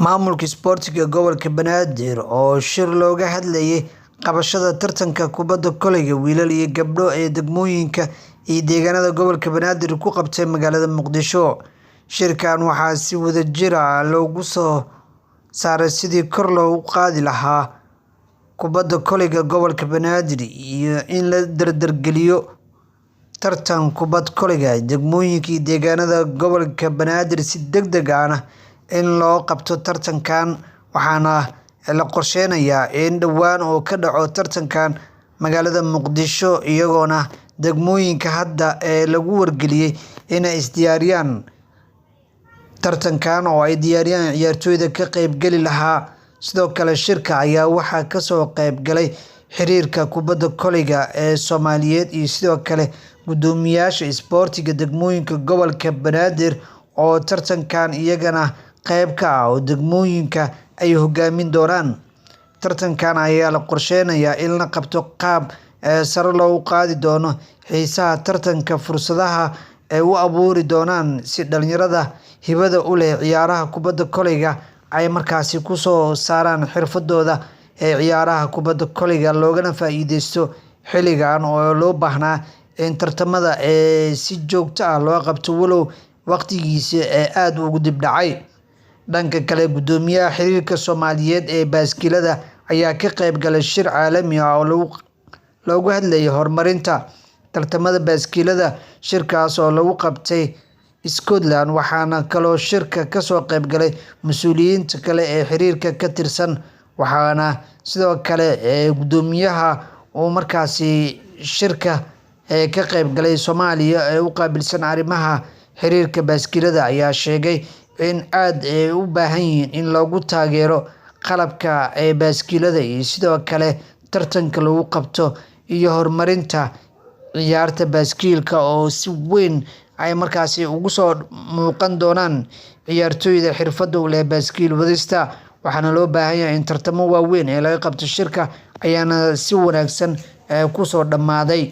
Maamulka Isboortiga gobolka Banaadir oo shir looga hadlayay qabashada tartanka kubadda kolayga wiilal iyo gabdho ee degmooyinka iyo deegaanada gobolka Banaadir ku qabtay magaalada Muqdisho. Shirkan waxaa si wadajir ah loogu soo saaray sidii kor loogu qaadi lahaa kubadda kolayga gobolka Banaadir iyo in la dardargeliyo tartan kubadda kolayga degmooyinka iyo deegaanada gobolka Banaadir si degdeg ahna in loo qabto tartankan. Waxaana la qorsheynayaa in dhowaan uu ka dhaco tartankan magaalada Muqdisho, iyagoona degmooyinka hadda ee lagu wargeliyay inay isdiyaariyaan tartankan oo ay diyaariyaan ciyaartoyda ka qaybgeli lahaa. Sidoo kale shirka ayaa waxaa kasoo qayb galay xiriirka kubadda kolayga ee Soomaaliyeed iyo sidoo kale guddoomiyaasha isboortiga degmooyinka gobolka Banaadir oo tartankan iyagana qayb ka ah oo degmooyinka ay hogaamin doonaan. Tartankan ayaa la qorsheynayaa in la qabto qaab sare loogu qaadi doono xiisaha tartanka, fursadaha ay u abuuri doonaan si dhalinyarada hibada u leh ciyaaraha kubadda kolayga ay markaasi ku soo saaraan xirfadooda ee ciyaaraha kubadda kolayga, loogana faa'iideysto xilligan oo loo baahnaa in tartamada ee si joogto ah loo qabto, walow waqtigiisa ee aada ugu dib dhacay. Dhanka kale, guddoomiyaha xiriirka Soomaaliyeed ee baaskiilada ayaa ka qayb galay shir caalami ah oo loogu hadlayay horumarinta tartamada baaskiilada, shirkaas oo lagu qabtay Scotland. Waxaana kaloo shirka kasoo qayb galay mas'uuliyiinta kale ee xiriirka ka tirsan. Waxaana sidoo kale guddoomiyaha uu markaasi shirka ka qayb galay Soomaaliya ee u qaabilsan arrimaha xiriirka baaskiilada ayaa sheegay in aad ay u baahan yihiin in lagu taageero qalabka ee baaskiilada iyo sidoo kale tartanka lagu qabto iyo horumarinta ciyaarta baaskiilka oo si weyn ay markaasi ugu soo muuqan doonaan ciyaartoyda xirfadda u leh baaskiil wadista. Waxaana loo baahan yahay in tartamo waaweyn ee laga qabto. Shirka ayaana si wanaagsan kusoo dhammaaday.